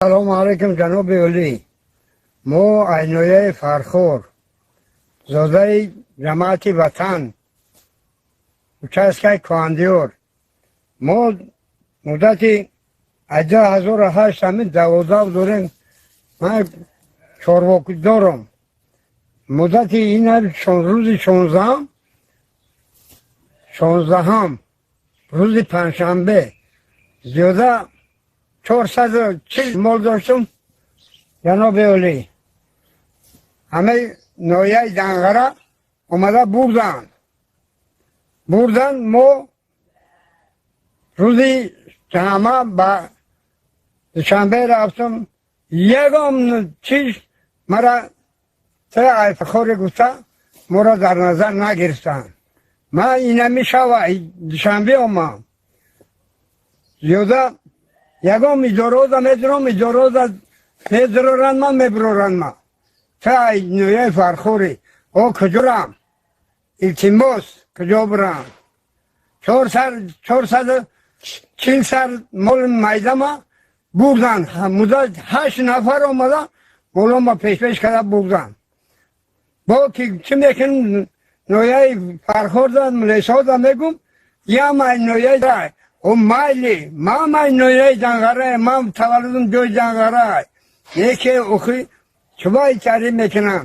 Салому алайкум, ҷаноби олӣ. Мо аз ноҳияи Фархор, зодаи ҷамоати Ватан, участкаи Кӯҳандиёр. Мо муддати аз 2008 ҳамин 12 дорем. Ман чорвокдорам. Муддати ина рӯзи 16-ам, 16-ам, рӯзи панҷшанбе, зиёда 440 мол доштум, ҷаноби олӣ. Ҳамаи ноҳияи Данғара омада бурданд. Бурданд. Мо рӯзи ҷамъа ба Душанбе рафтам, ягон чиз мара айфахоре гуфта моро дар назар нагирифтанд. Ман инами шава Душанбе омам, зиёда ягон идорода медурам, идорода медуроранд, ман мебуроранд. Ма та ноҳияи Фархорӣ, о куҷорам? Илтимос, куҷо бурам? 440 сар моли майдама бурданд. Муддат ҳашт нафар омада, молома пешпеш карда бурданд. Бо ки чӣ мекунем? Ноҳияи Фархорда, милисода мегум, ямай ноҳияи о майли, мамай ноҳияи Данғара, ман таваллудум ҷои Данғара. Неке охи чубай таъриф мекунам?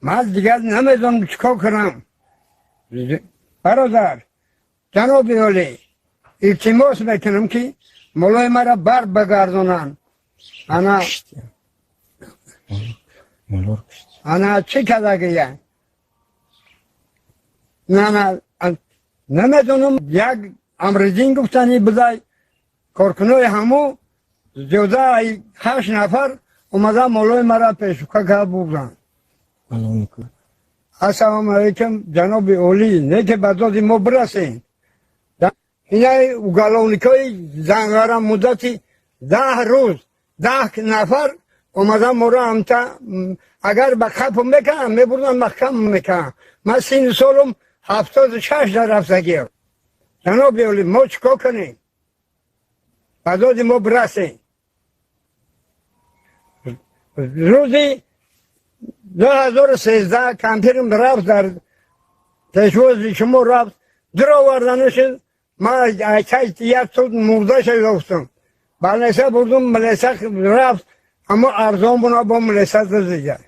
Ман дигар намедонам чӣ кор кунам. Бародар, ҷаноби олӣ, илтимос мекунам, ки молои мара бар багардонанд. Ана ана чӣ кардагия? Нана намедонам, як Амриддин гуфтани будай, коркунои ҳаму зиёда ҳашт нафар омада, молои мара пешука карда бурданд. Ассалому алайкум, ҷаноби олӣ, не ки ба доди мо бирасем. Инаи уголовникҳои Данғара муддати 10 рӯз 10 нафар омада, моро амта агар ба қапу мекунам, мебурдам, маҳкам мекунам. Ман синну солум 76 дар рафтагиам. Ҷаноби олӣ, мо чӣ кор кунем? Ба доди мо бирасем. Рӯзи 2013 кампирм рафт, дар пешвози шумо рафт, дуроварданашид. Ман як суд мурдаша ёфтам, балнеса бурдум, милиса рафт, аммо арзон буна, бо милиса дигар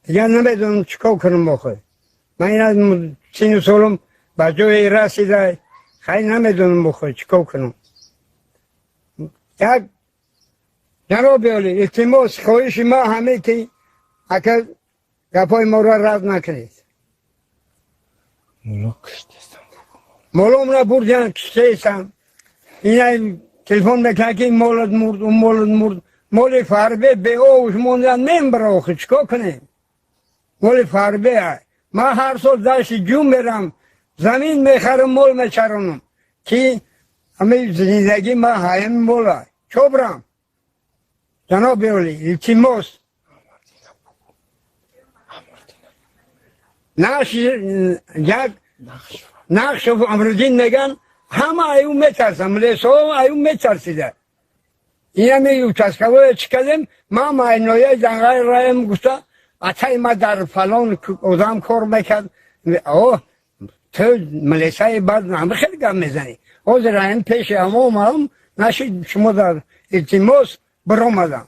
дигар намедонам чӣ кор кунам. Охир ман ина сину солум ба ҷое расида, хай, намедонам охир чӣ кор кунам. Як ҷаноби олӣ, илтимос, хоҳиши ма ҳаме, ки ака гапҳои моро рад накунед. Моломра бурдиан, киштаестам. Ина телефон мекунад, ки молат мурд, у молат мурд. Моли фарбе беовуш мондан, мембара. Охи чӣ кор кунем? Моли фарбе. Ман ҳар сол дашти ҷум мерам, замин мехарам, мол мечаронам, ки ҳами зиндагӣ ма ҳаями мола чобрам. Ҷаноби олӣ, илтимос. Нақш як Нақшов Амруддин меган, ҳама аю метарсам, милисо аю метарсида. Инами участковое чӣ кардем? Ман майнояи Данғаи раем гуфта, атай ма дар фалон одам кор мекард. О ту милисаи бад ҳама хеле гап мезанӣ. Ҳозир раем пеши ҳама омадам, нашид шумо дар илтимос биромадам.